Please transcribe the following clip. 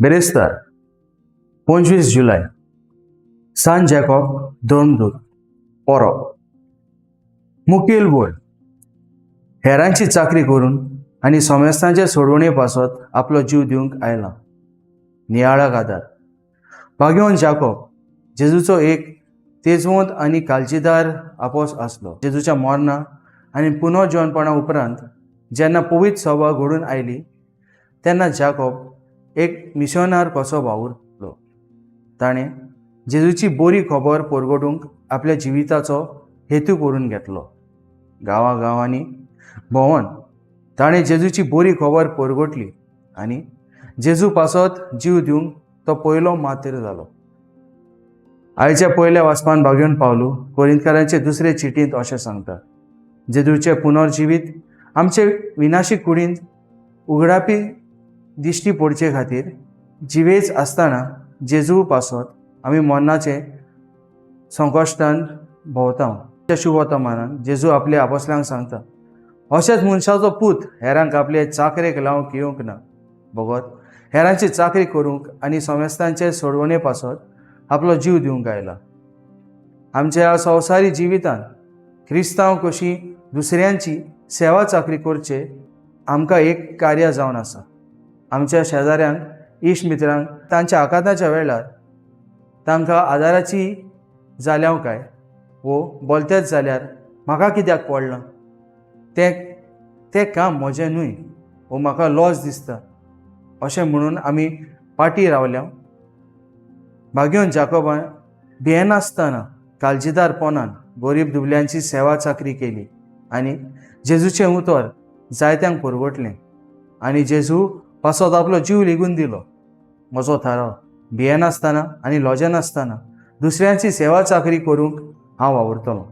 बिरेस्तार 25 जुलय, सान जॅकॉब धर्मदूत परब. मुखेल वळ हेरांची चाकरी करून आनी समेस्तांचे सोडवणे पासत आपलो जीव दिवंक आयला. नियाळाक आदार. भाग्यवंत जाकोब जेजूचो एक तेजवंत आनी काळजीदार आपोस आसलो. जेजूच्या मरणा आनी पुनर्जिवनपणा उपरांत जेन्ना पवित्र सभा घडून आयली तेन्ना जाकोब एक मिशनार कसो वावुरलो. ताणें जेजूची बरी खबर परगटूंक आपल्या जिविताचो हेतू करून घेतलो. गांवागांवांनी भोंवन ताणें जेजूची बरी खबर परगटली आनी जेजू पासत जीव दिवंक तो पयलो मातीर जालो. आयच्या पयल्या वाचपान भाग्यवंत पावलू कोरिंतकारांचे दुसरे चिटींत अशें सांगता, जेजूचें पुनर्जिवीत आमचे विनाशी कुडींत उगडापी दिश्टी पडचे खातीर जिवेच आसतना जेजू पासत आमी मरणाचे संकश्टान भोंवता. त्या शुभवर्तमानान जेजू आपल्या आपोसल्यांक सांगता, अशेंच मनशाचो पूत हेरांक आपले चाकरेक लावंक येवंक ना, बगत हेरांची चाकरी करूंक आनी समेस्तांचे सोडवणे पासत आपलो जीव दिवंक आयला. आमच्या संवसारी जिवितांत क्रिस्तांव कशी दुसऱ्यांची सेवा चाकरी करचे आमकां एक कार्य जावन आसा. आमच्या शेजाऱ्यांक, इश्ट मित्रांक तांच्या आकांताच्या वेळार तांकां आदाराची जाल्याव काय वो बोलतेच जाल्यार म्हाका कित्याक पडलां, तें तें काम म्हजें न्हय वो म्हाका लॉस दिसता अशें म्हणून आमी पाटी रावल्या. भाग्यवंत जाकोबान भियेनासतना काळजीदारपणान गरीब दुबल्यांची सेवा चाकरी केली आनी जेजूचें उतर जायत्यांक परगटलें आनी जेजू पासत आपलो जीव लेगून दिलो. म्हजो थाराव, भियेनासतना आनी लजेनासतना दुसऱ्यांची सेवा चाकरी करूंक हांव वावुरतलो.